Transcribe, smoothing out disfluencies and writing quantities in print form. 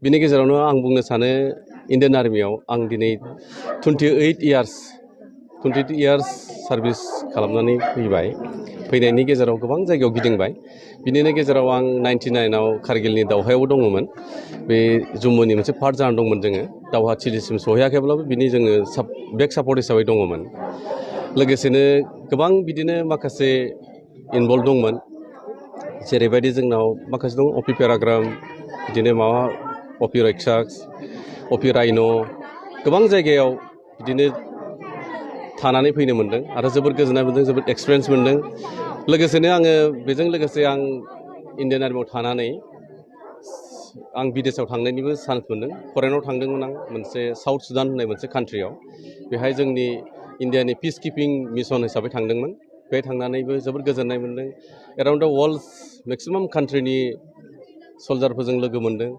बिनि गेजेरावनो आं बुंनो सानो इन्डियान आर्मियाव आं दिनै 28 इयार्स सार्भिस खालामनानै फैबाय। फैनायनि गेजेराव गोबां जायगायाव गिदिंबाय। बिनिनो गेजेराव आं 99आव कारगिलनि दावहायाव दङमोन। बे जम्मुनि मोनसे पार्ट जानानै दंमोन जोङो। दावहाथिलिसिम सहैयाखैब्लाबो बिनि जोङो बेक सापर्ट हिसाबै दङमोन। लोगोसेनो गोबां बिदिनो माखासे इनभल्भ दंमोन। जेरैबायदि जोंनाव माखासे दं अपि पेराग्राम, बिदिनो माबा अपि रैक्षाक्स, अपि राइन' गोबां जायगायाव बिदिनो थानानै फैनो मोन्दों आरो जोबोद गोजोननाय मोन्दों, जोबोद एक्सपिरियेन्स मोन्दों। लोगोसेनो आङो बेजों लोगोसे आं इन्डियान आर्मियाव थानानै आं बिदेशआव थांनायनिबो चान्स मोन्दों। फरेनाव थांदोंमोन आं मोनसे साउथ सुदान होननाय मोनसे कान्ट्रियाव। बेहाय जोंनि इन्डियानि पिस किपिं मिसन हिसाबै थांदोंमोन। बे थांनानैबो जोबोद गोजोननाय मोन्दों। एराउन्ड दा वर्ल्ड मेक्सिमाम कान्ट्रिनि सल्जारफोरजों लोगो मोन्दों।